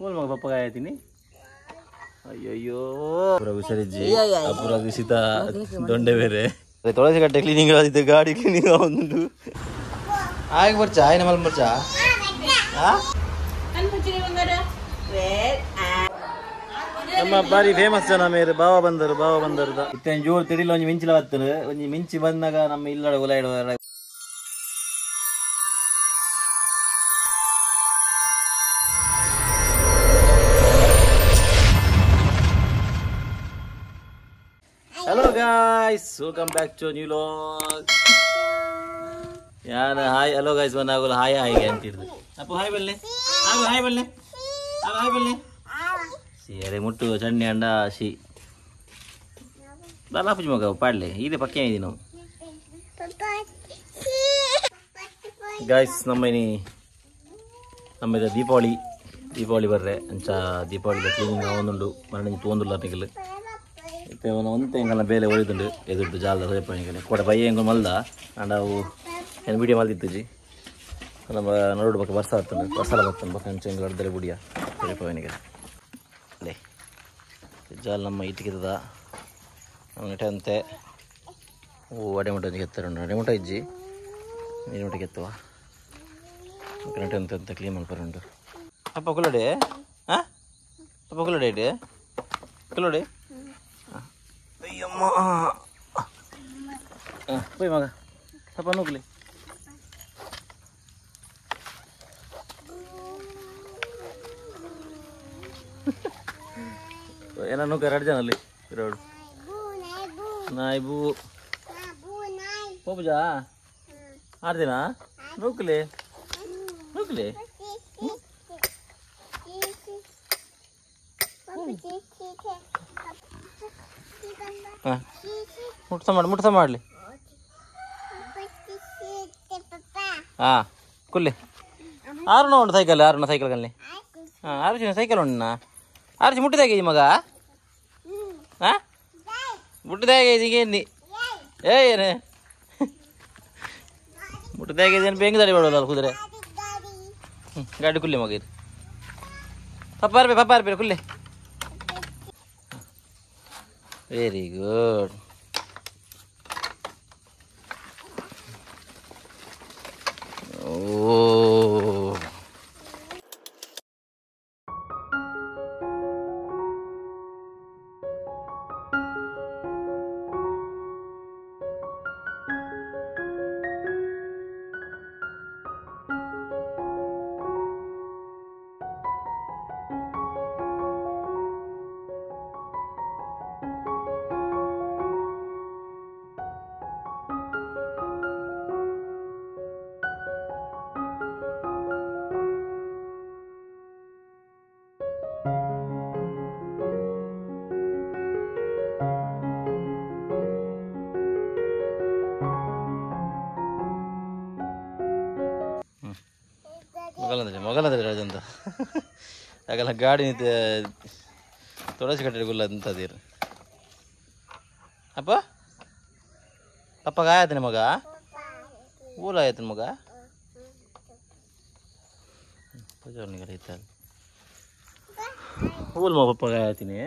ಓಲ್ ಮಗ ಪಪ್ಪ ಗಾಯತೀನಿ. ಅಯ್ಯಯ್ಯೋ ಹುಷಾರಿಜ್ಜಿ ಅಪುರ ಸೀತ ದೊಂಡೆ ಬೇರೆ. ತುಳಸಿ ಕಟ್ಟೆ ಕ್ಲೀನಿಂಗ್ ಆದಿತ್ತು, ಗಾಡಿ ಕ್ಲೀನಿಂಗ್ ಆವೊಂದುಂಡು. ಆಯ್ಕೆ ಬರ್ಚಾ ಆಯ್ನ ಮಲ್ ಬರ್ಚಾ. ನಮ್ಮ ಬಾರಿ ಫೇಮಸ್ ಜನ ಮೇರೆ ಬಾವ ಬಂದರು, ಬಾವ ಬಂದರು. ಇತ್ತೆ ಜೋರು ತಿಡಿಲ ಒಂಜಿ ಮಿಂಚಿಲ ಬತ್ತನು, ಒಂಜಿ ಮಿಂಚಿ ಬಂದಾಗ ನಮ್ಮ ಇಲ್ಲಡ ಉಲ ಇಡುವ. Hello guys, welcome back to new vlog. ಯಾರ ಹಾಯ್ ಹಲೋ ಗೈಸ್ ಬಂದಾಗಲ್ಲ ಹಾಯ್ ಹಾಯ್ ಅಂತಿರ್ದು. ಅಪ್ಪು ಹಾಯ್ ಬಲ್ಲೆ, ಆಗು ಹಾಯ್ ಬಲ್ಲೆ, ಆಗು ಹಾಯ್ ಬಲ್ಲೆ. ಸಿ ಅರೆ ಮುಟ್ಟು ಚಣ್ಣೆ ಅಂಡ she ದಾಲ ಪೂಜೆ ಮಗ ಪಾಡ್ಲೆ ಇದೆ ಪಕ್ಕೆ ಇದೆ ನಾವು. ಗೈಸ್ ನಮ್ಮ ನಮ್ಮ ದೀಪಾವಳಿ, ದೀಪಾವಳಿ ಬರ್ರೆ ಅಂಚ ದೀಪಾವಳಿ ಕ್ಲೀನಿಂಗ್ ಒಂದುಂಡು ಮರಣ ತೋಂದುಲ್ಲ ನಿಗಲು. ಇತ್ತೆ ಒಂತೆ ಎಂಕಲ್ನ ಬೇಲೆ ಒಳಿದುಂಡು ಎದುರ್ದು ಜಾಲದ ಹೊಯಪ್ಪನಿಗೆ ಕೋಟೆ ಬಯ್ಯ ಎಂಕಲ್ ಮಲ್ದ ಅಂಡ ಅವು ಏನು ವೀಡಿಯೋ ಮಲ್ದಿತ್ತುಜಿ. ನಮ್ಮ ನಡುಡು ಬಕ್ಕ ಬರ್ಸ ಆತುಂಡು, ಬರ್ಸಲ ಬತ್ತುಂಡು ಬಕ್ಕ ಅಂಚ ಎಂಕಲ್ ಅಡ್ದಲೆ ಬುಡಿಯ ಹೊಯಪ್ಪನಿಗೆ. ಅಲ್ಲೇ ಜಾಲ ನಮ್ಮ ಇಟ್ಟಿಗೆದ ನಮ್ಮ ಅಂತೆ ಓ ಅಡೆ ಮುಟ್ಟ ಒಂಜಿ ಕೆತ್ತರುಂಡು, ಅಡೆ ಮುಟ್ಟ ಇಜ್ಜಿ ನೀರು ಮುಟ್ಟ ಕೆತ್ತುವ ನೆಟೆ ಅಂತೆ ಅಂತ ಕ್ಲೀನ್ ಮಲ್ಪರುಂಡು. ಅಪ್ಪ ಕುಲಡೆ, ಹಾಂ ಅಪ್ಪ ಕುಲಡೆ ಇಡೆ ಕುಲಡೆ. ಅಯ್ಯಮ್ಮ ಪೋಯ್ ಮಗ ಪಾಪ ನೂಕ್ಲಿ. ಏನ ನೂಕ ಎರಡು ಜನ ಅಲ್ಲಿ ರೋಡ್ ನಾಯಿ ಬೂ ಪೋಪುಜಾ ಆರು ದಿನ ನೂಕ್ಲಿ ನೂಕ್ಲಿ. ಹಾಂ ಮುಟ್ಸ ಮಾಡಿ, ಮುಟ್ಸ ಮಾಡಲಿ. ಹಾಂ ಕುಲ್ಲಿ ಆರುನ ಉಂಟು ಸೈಕಲ್, ಆರುನ ಸೈಕಲ್ ಕಲ್ಲಿ. ಹಾಂ ಆರು ಸೈಕಲ್ ಉಂಟು. ಆರು ಮುಟ್ಟಿದಾಗೆ ಮಗ, ಹಾಂ ಮುಟ್ಟಿದಾಗೆ ಇದೀಗ ಏ ಏನೇ ಮುಟ್ಟಿದಾಗೆ ಏನು ಬೆಂಗ್ ದಾಡಿ ಮಾಡೋದಲ್ಲ ಕುದುರೆ. ಹ್ಞೂ ಗಾಡಿ ಕುಲ್ಲಿ ಮಗ ಇದು. ಪಪ್ಪ ಅರ್ಬೆ, ಪಪ್ಪ ಅರ್ಬೆ ಕುಲ್ಲಿ. Very good. Oh. ಮೊಗಲಂದ್ರೆ ಮೊಗಲಂದ್ರೆ ರಾಜಂತ ಯಾಕಲ್ಲ ಗಾಡಿ ನಿಂತ ತುಳಸಿ ಕಟ್ಟೆ ಗುಲ್ಲ ಅಂತದಿರು. ಅಪ್ಪ ಪಪ್ಪ ಗಾಯತನ ಮಗ, ಊಲ ಆಯ್ತನ ಮಗ. ಊಲ್ ಮಗ ಪಪ್ಪ ಗಾಯತೀನಿ,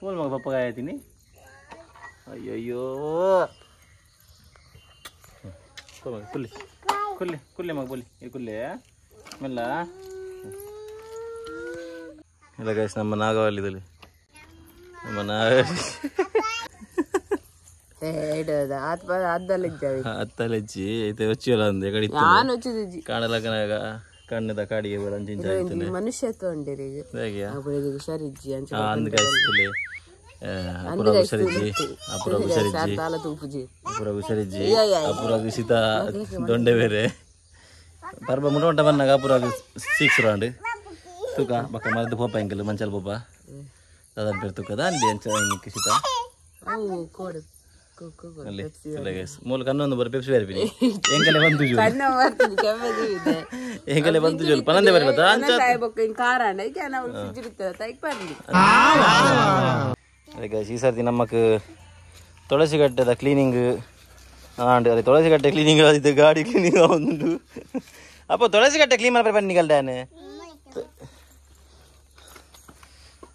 ಊಲ್ ಮಗ ಪಪ್ಪ ಗಾಯತೀನಿ. ಅಯ್ಯಯ್ಯೋ ಕುಲ್ಲಿ ಕುಲ್ಲೆ ಕುಲ್ಲೆ ಮಗ ಬೋಲಿ ಈ ಕುಲ್ಲೆ ಮೆಲ್ಲ. ಇಲ್ಲ ಗೈಸ್ ನಮ್ಮ ನಾಗವಲ್ಲಿದಲ್ಲಿ ನಮ್ಮ ನಾಗ ಅತ್ತಲೆಜ್ಜಿ ಐತೆ ಒಚ್ಚಿಯಲ್ಲ ಅಂದೆ ಕಡಿ ಕಾಣಲಕ್ಕನಾಗ ಕಣ್ಣದ ಕಾಡಿಗೆ ಮನುಷ್ಯತ್ವ ಅಂದ್ ಗೈಸ್ ತುಲೆ ಅಪುರ ಹುಷಾರಿಜ್ಜಿ, ಅಪುರ ಹುಷಾರಿಜ್ಜಿ, ಅಪುರ ಹುಷಾರಿಜ್ಜಿ, ಅಪುರ ಸೀತ ದೊಂಡೆ ಬೇರೆ ಪರ್ಬ ಮುಟ ಉಂಟ ಬಂದಾಗ ಅಪುರ ಸಿಕ್ಸ್ ರೌಂಡ್ ತೂಕ ಬಕ್ಕ ಮರದ್ದು ಪೋಪ ಎಂಕಲ್ ಮಂಚಲ್ ಪೋಪ ದಾದನ್ ಪೇರು ತೂಕ ದಾಂಡಿ ಅಂಚ ಸೀತ ಅಲ್ಲಿ ಮೂಲ ಕಣ್ಣೊಂದು ಬರ ಪೆಪ್ಸಿ ಬೇರೆ ಬಿನಿ ಎಂಕಲೆ ಬಂದು ಜೋಲು ಎಂಕಲೆ ಬಂದು ಜೋಲು ಪನಂದೆ ಬರಲ್ಲ ಅಂಚ. ಅದಕ್ಕೆ ಈ ಸರ್ತಿ ನಮ್ಮಕ್ಕೆ ತುಳಸಿ ಕಟ್ಟೆದ ಕ್ಲೀನಿಂಗ್ ಆಂಡ್ ಅದೇ ತುಳಸಿ ಕಟ್ಟೆ ಕ್ಲೀನಿಂಗ್ ಆದಿತ್ತು, ಗಾಡಿ ಕ್ಲೀನಿಂಗ್ ಆವೊಂದುಂಡು. ಅಪ್ಪ ತುಳಸಿ ಕಟ್ಟೆ ಕ್ಲೀನ್ ಮಲ್ಪರೆ ಬನ್ನಿ ಕಲ್ದಾನೆ.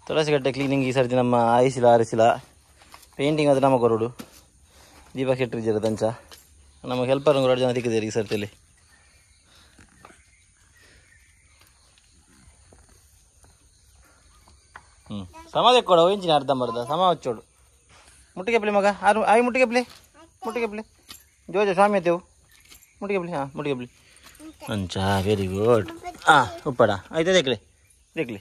ತುಳಸಿ ಕಟ್ಟೆ ಕ್ಲೀನಿಂಗ್ ಈ ಸರ್ತಿ ನಮ್ಮ ಆಯಿಸಿಲ್ಲ ಆರಿಸಿಲ್ಲ ಪೇಂಟಿಂಗ್ ಅದು ನಮ್ಮ ಕೊರಡು ದೀಪಕ್ ಶೆಟ್ಟರ್ ಇದ್ದೀರ ತಂಚ ನಮ್ಮ ಹೆಲ್ಪರ್ ಎರಡು ಜನ ತಿಕ್ಕಿದ್ದೀರಿ ಈ ಸರ್ತಿಯಲ್ಲಿ. ಹ್ಞೂ ಸಮ ತೆಕ್ಕೊಡು ಇಂಚಿನ ಅರ್ಧಂಬರ್ಧ ಸಮ ಹಚ್ಚೋಡು ಮುಟ್ಟಿಗೆ ಪ್ಲಿ ಮಗ ಆರು ಆಯಿ ಮುಟ್ಟಿಗೆ ಪ್ಲಿ ಮುಟ್ಟಿಗೆ ಪ್ಲಿ ಜೋಜ ಸ್ವಾಮಿ ಅತ್ತೇವು ಮುಟ್ಟಿಗೆ ಪ್ಲಿ ಹಾಂ ಮುಟ್ಟಿಗೆ ಪ್ಲಿ ಅಂಚ ವೆರಿ ಗುಡ್ ಹಾಂ ಉಪ್ಪಡ ಆಯ್ತಾ ದೇಕ್ಲಿ ದೇಕ್ಲಿ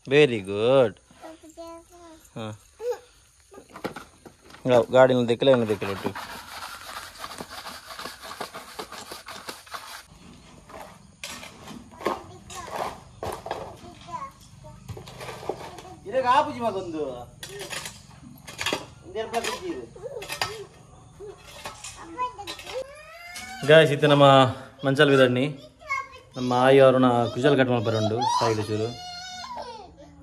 ವೆರಿ ಗುಡ್ ಹಾಂ ಗಾಡಿನ ದೇಕ್ಕಲೆ ಏನು ದೇಕ್ಕಲೆ ಒಟ್ಟು ಇದಕ್ಕೆ ಆಪುಜಿ ಮಗೊಂದು ಗಾಯ್ಸ್ ಇತ್ತೆ ನಮ್ಮ ಮಂಚಲ್ ವಿದಣ್ಣಿ ನಮ್ಮ ಆಯಿ ಅವ್ರನ್ನ ಕುಜಲ್ ಕಟ್ ಮಾಡ್ಬರುಂಡು ಸೈಡ್ ಚೂರು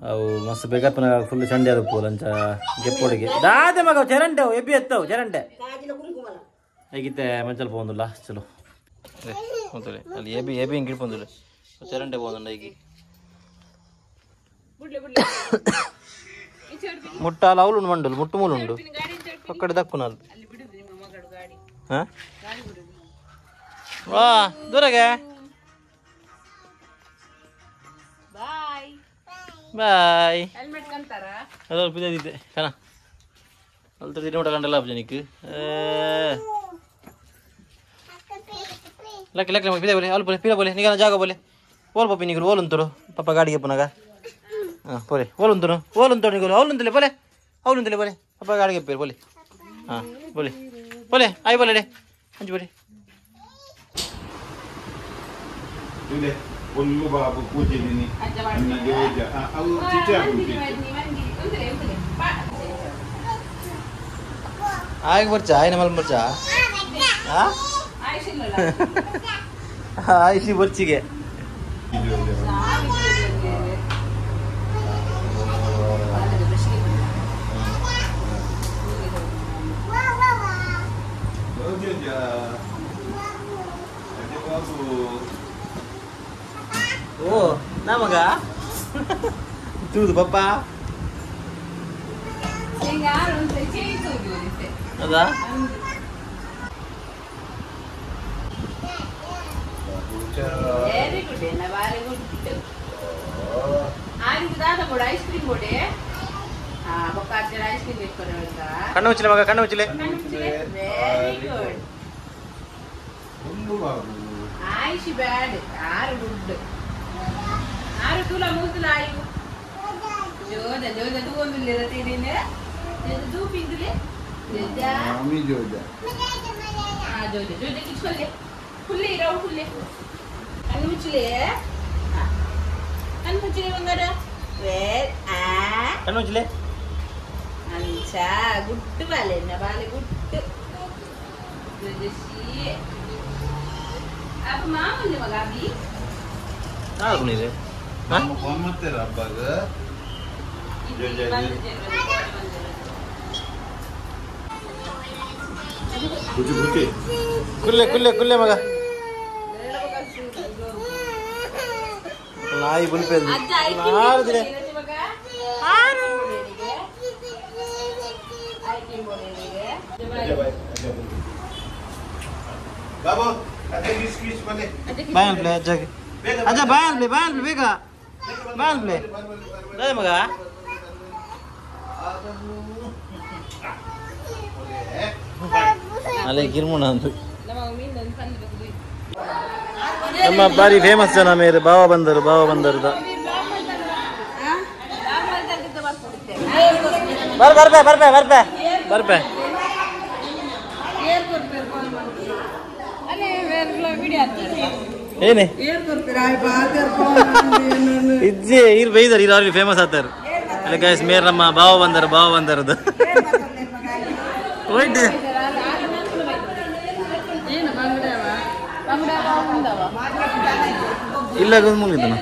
ಅವು ಮಸ್ತ್ ಬೇಕಪ್ಪನ ಫುಲ್ ಚಂಡಿ ಅದು ಪೂಲ್ ಅಂಚ ಗೆಪ್ಪೊಡಿಗೆ ದಾದೆ ಮಗ ಚರಂಟೆ ಎಬ್ಬಿ ಎತ್ತವು ಚರಂಟೆ ಹೇಗಿತ್ತೆ ಮಂಚಲ್ ಪೋಂದುಲ್ಲ ಚಲೋ ಹೋಗ್ತದೆ ಅಲ್ಲಿ ಎಬಿ ಎಬಿ ಹಿಂಗೆ ಇಟ್ಕೊಂದುಲ್ಲ ಚರಂಟೆ ಪೋಂದುಂಡ ಈಗ ಮುಟ್ಟಾಲ ಅವಳು ಮಂಡಲ್ ಮುಟ್ಟು ಮೂಲುಂಡು ಪಕ್ಕಡೆ ದಕ್ಕುನಲ್ ಹಾಂ ವಾ ದೂರಗೆ ಬಾಯ್ ಅದು ಪಿದಿದ್ದೆ ಕಣ ಅಲ್ಲಿ ತಿರುಗಿ ಊಟ ಕಂಡಲ್ಲ ಜನಕ್ಕೆ ಲಕ್ಕಿ ಲಕ್ಕಿ ಪಿದೆ ಬೋಲೆ ಅಲ್ಲಿ ಬೋಲೆ ಪಿದ ಬೋಲೆ ನಿಗನ ಜಾಗ ಬೋಲೆ ಓಲ್ ಪಪ್ಪಿ ನಿಗರು ಓಲ್ ಅಂತರು ಪಪ್ಪ ಗಾಡಿಗೆ ಪುನಗ ಹಾಂ ಪೋಲೆ ಓಲ್ ಅಂತರು ಓಲ್ ಅಂತರು ನಿಗರು ಅವ್ಲು ಅಂತಲೇ ಬೋಲೆ ಅವ್ಲು ಅಂತಲೇ ಬೋಲೆ ಪಪ್ಪ ಗಾಡಿಗೆ ಪೇರು ಬೋಲೆ ಹಾಂ ಬೋಲೆ ಬೋಲೆ ಆಯ್ ಬೋಲೆ ಡೇ ಅಂಜು ಬೋಲೆ ಒಲ್ಲು ಬಾಬು ಪೂಜೆನಿ ಜೋಜ ಅವು ಚಿಚೆ ಆಯ್ತು ಬರ್ಚಾ ಆಯ್ನ ಮಲ್ ಬರ್ಚಾ ಆಯ್ಸಿ ಬರ್ಚಿಗೆ ಓ ನಮಗ ತೂದು ಪಪ್ಪ ಅದಾ ವೆರಿ ಗುಡ್ ಎನ್ನ ಬಾರಿ ಗುಡ್ ಆರಿಗೆ ದಾದ ಬೋಡ ಐಸ್ ಕ್ರೀಮ್ ಬೋಡೆ ಆ ಬೊಕ್ಕ ಅಜ್ಜರ ಐಸ್ ಕ್ರೀಮ್ ಇಟ್ಕೊರೆ ಕಣ್ಣು ಮುಚ್ಚಲೆ ಮಗ ಕಣ್ಣು ಮುಚ್ಚಲೆ ವೆರಿ ಗುಡ್ ಒಂದು ಬಾಬು ಆಯ್ಶಿ ಬ್ಯಾಡ್ ಆರು ಗುಡ್ ಆರು ತೂಲ ಮೂತುಲ ಆಯು ಜೋಜ ಜೋಜ ತೂವೊಂದುಲ್ಲೆ ತೀರಿನೆ ಜೋಜ ತೂಪಿಂದುಲೆ ಜೋಜ ಮಾಮಿ ಜೋಜ ಆ ಜೋಜ ಜೋಜ ಕಿಚ್ಕೊಲ್ಲೆ ಕುಲ್ಲೆ ಇರವು ಕುಲ್ಲೆ ಕಣ್ಣು ಮುಚ್ಚಲೆ ಕಣ್ಣು ಮುಚ್ಚಲೆ ಬಂಗಾರ ವೇರ್ ಆ ಕಣ್ಣು ಮುಚ್ಚಲೆ ಅಂಚ ಗುಡ್ಡು ಬಾಲೆ ಬಾಲೆ ಗುಡ್ಡು ಜೋಜಶಿ ಅಪ್ಪ ಮಾಮೂಲಿ ಮಗ ಅಭಿ ನಾಲ್ಕು ನಮ್ಮ ಫೋನ್ ಮಾಡ್ತೀರ ಹಬ್ಬಾಗ ಖುಷಿ ಖುಷಿ ಕುಲ್ಲೆ ಕುಲ್ಲೆ ಕುಲ್ಲೆ ಮಗ ನಾಯಿ ಬುಲ್ಪೆ ಬಾಬು ಅದೇ ಕಿಸ್ ಕಿಸ್ ಬನ್ನಿ ಬಾಯ್ ಅನ್ಪ್ಲೆ ಅಜ್ಜಗೆ ಅಜ್ಜ ಬಾಯ್ ಅನ್ಪ್ಲೆ ಬಾಯ್ ಅನ್ಪ್ಲೆ ಬೇಗ ಬಾಯ್ ಅನ್ಪ್ಲೆ ಅದೇ ಮಗ ಅಲ್ಲೇ ಕಿರ್ಮುಣ ಅಂದು ನಮ್ಮ ಬಾರಿ ಫೇಮಸ್ ಜನ ಮೇರೆ ಬಾವ ಬಂದರು ಬಾವ ಬಂದರು ಬರ್ ಬರ್ಬೆ ಬರ್ಬೆ ಬರ್ಬೆ ಬರ್ಬೆ ಏನೇ ಇಜ್ಜೆ ಇರ್ ಬೈದಾರ ಇರ್ ಅವ್ರಿಗೆ ಫೇಮಸ್ ಆತಾರ ಅಲ್ಲ ಗೈಸ್ ಮೇರ್ ನಮ್ಮ ಬಾವ ಬಂದರು ಬಾವ ಬಂದರದು ಹೋಯ್ತು ಇಲ್ಲ ಮುಗಿದನ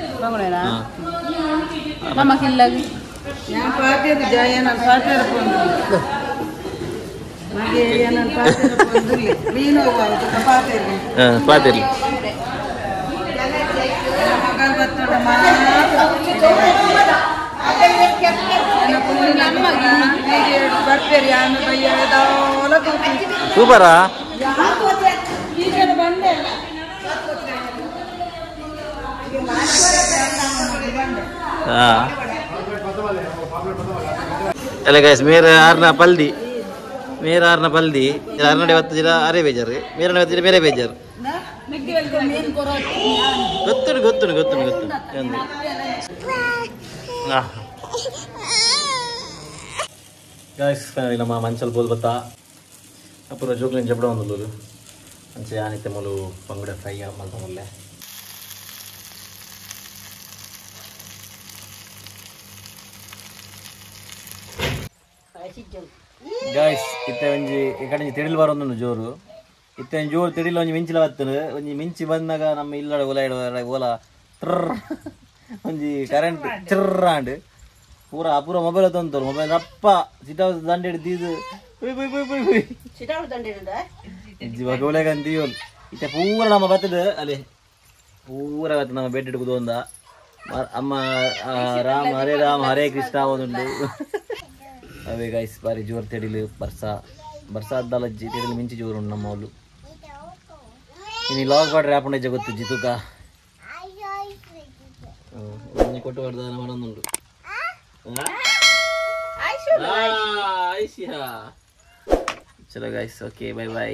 ಪಾತಿರ್ಲಿ ಸೂಪರಾ ಅಲ್ಲ ಗೈಸ್ ಮೇರೆ ಆರ್ನ ಪಲ್ದಿ ಮೇರೆ ಆರ್ನ ಪಲ್ದಿ ಅರ್ನಡೆ ಬತ್ತಿರ ಅರೆ ಬೇಜಾರು ಮೇರೆ ಬತ್ತಿರ ಬೇರೆ ಬೇಜಾರು ಗೊತ್ತುಂಡು ಗೊತ್ತುಂಡು ಗೊತ್ತುಂಡು ಗೊತ್ತುಂಡು ಗೈಸ್ ಫೈನಲಿ ನಮ್ಮ ಮಂಚಲ್ ಬೋಲ್ ಬತ್ತಾ ಅಪುರ ಜೋಕ್ಲಿನ ಜಬಡ ಒಂದು ಅಂಚೆ ಆನಿತೆ ಮೂಲು ಬಂಗುಡೆ ಫ್ರೈ ಮಲ್ತೊಂದುಲ್ಲೆ ಗೈಸ್ ಇತ್ತೆ ಒಂಜಿ ಈ ಕಡೆ ತೆಡಿಲ್ ಬರೊಂದುಂಡು ಜೋರು ಇತ್ತೆ ಜೋರು ತೆಡಿಲ್ ಒಂಜಿ ಮಿಂಚಿಲ ಬತ್ತುಂಡು ಒಂಜಿ ಮಿಂಚಿ ಬಂದಾಗ ನಮ್ಮ ಇಲ್ಲಡ ಓಲ ಇಡ ಓಲ ಟ್ರರ್ ಒಂಜಿ ಕರೆಂಟ್ ಚಿರ್ರಾಂಡ್ ಪೂರ ಪೂರ ಮೊಬೈಲ್ ತಂತರು ಮೊಬೈಲ್ ರಪ್ಪ ಚಿಟಾವ್ ದಂಡೆ ದೀದು ಬುಯ್ ಬುಯ್ ಬುಯ್ ಬುಯ್ ಬುಯ್ ಚಿಟಾವ್ ದಂಡೆ ಇಜ್ಜಿ ಇತ್ತೆ ಪೂರ ನಮ್ಮ ಬತ್ತದ ಅಲ್ಲಿ ಪೂರ ಬತ್ತ ನಮ್ಮ ಬೆಡ್ ಹಿಡ್ಕುದು ಅಮ್ಮ ರಾಮ ಹರೇ ರಾಮ ಹರೇ ಕೃಷ್ಣ ಒಂದುಂಡು ಅವೇ ಗೈಸ್ ಬಾರಿ ಜೋರು ತೆಡಿಲು ಬರ್ಸ ಬರ್ಸ ಅದ್ದಲಜ್ಜಿ ತೆಡಿಲು ಮಿಂಚಿ ಜೋರು ಉಂಡು ನಮ್ಮ ಅವ್ಲು ಇನ್ನು ಲಾಗ್ ಪಾಡ್ರೆ ಆಪುಂಡ ಗೊತ್ತು ಜಿತುಕ ಒಂಜಿ ಕೊಟ್ಟು ಬರ್ದ ಮಾಡೊಂದುಂಡು ಚಲೋ ಗೈಸ್, ಓಕೆ, ಬೈ ಬೈ.